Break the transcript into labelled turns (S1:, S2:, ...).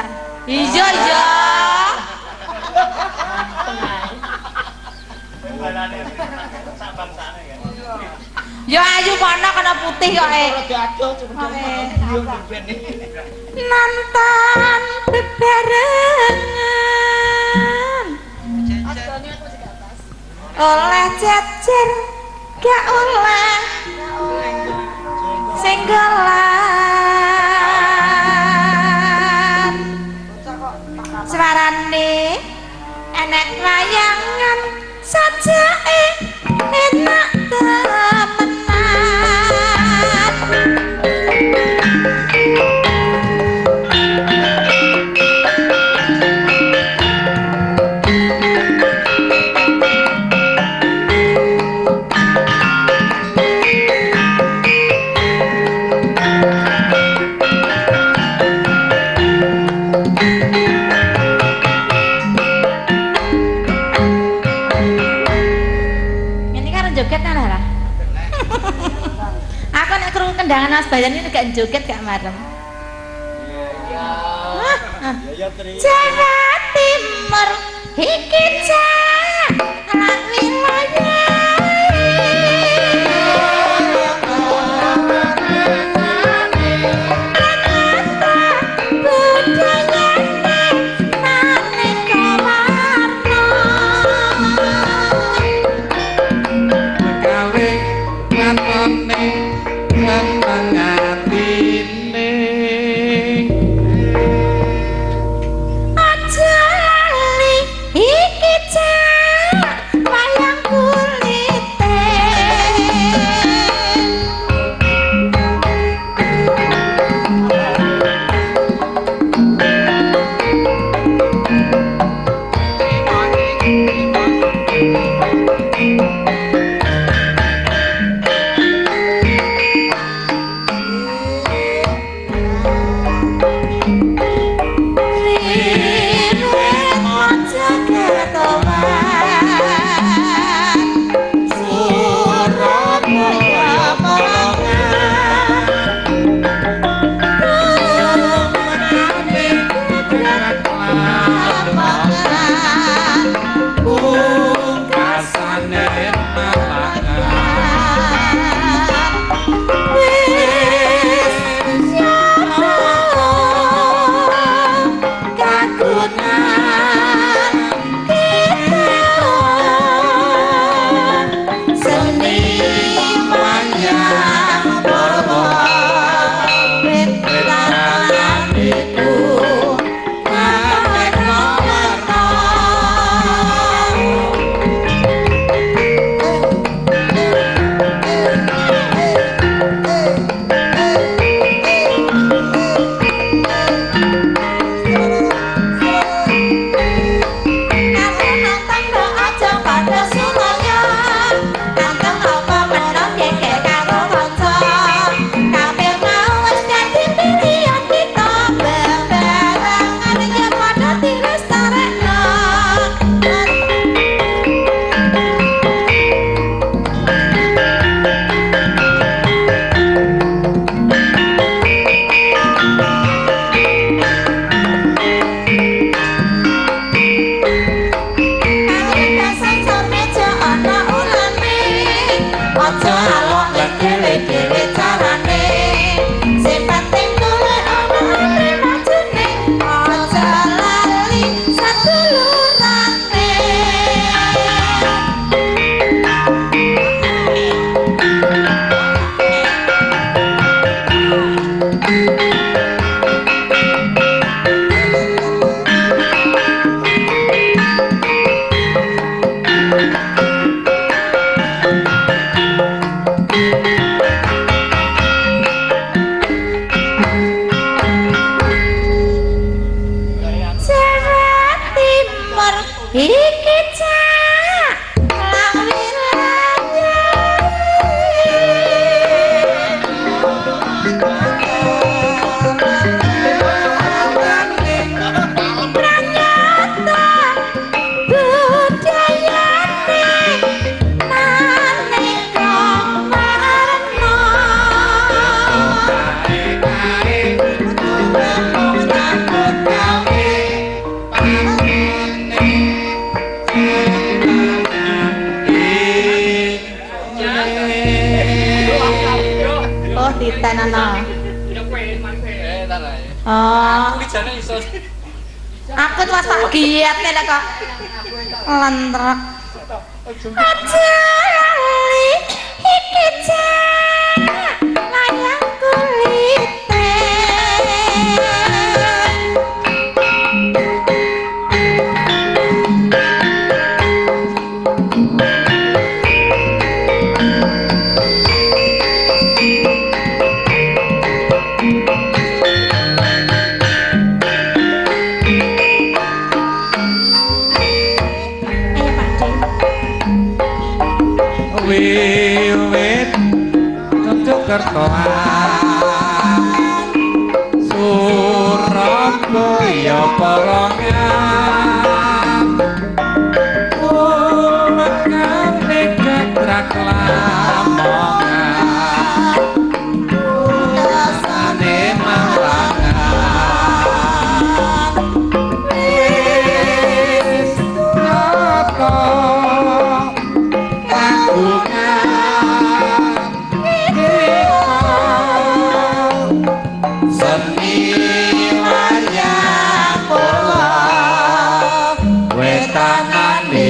S1: Bocah. Iya iya. Ya ayu kono kena putih kok e. Nonton bebarengan. Oleh jejer gak oleh singgolan. Suarane enek layangan sajake enak temenan. Kendangan Mas Bayan ini gak joget gak marem.
S2: Iya. Iya Tri.
S1: Jawa Timur iki cak lak wilayah. Budayane maneka warna.
S3: Gawe ngatone seneng atine.
S1: Aja lali iki cak wayang kulite. Iki cak lak wilayah. Pranyata budayane maneka warna.
S3: Kae kae kudu
S1: Oh.
S2: Aku jane iso.
S1: Aku tuh tak giatne lek kok. Lentrek. Aja lali iki jan layang kulite. Ayo Pak De.
S3: Wiwit Jogjakartaan Surabaya Porongan Mekane ketrak Lamongan Rasane Malangan wis tata kagungan seni wayang purwa wetanane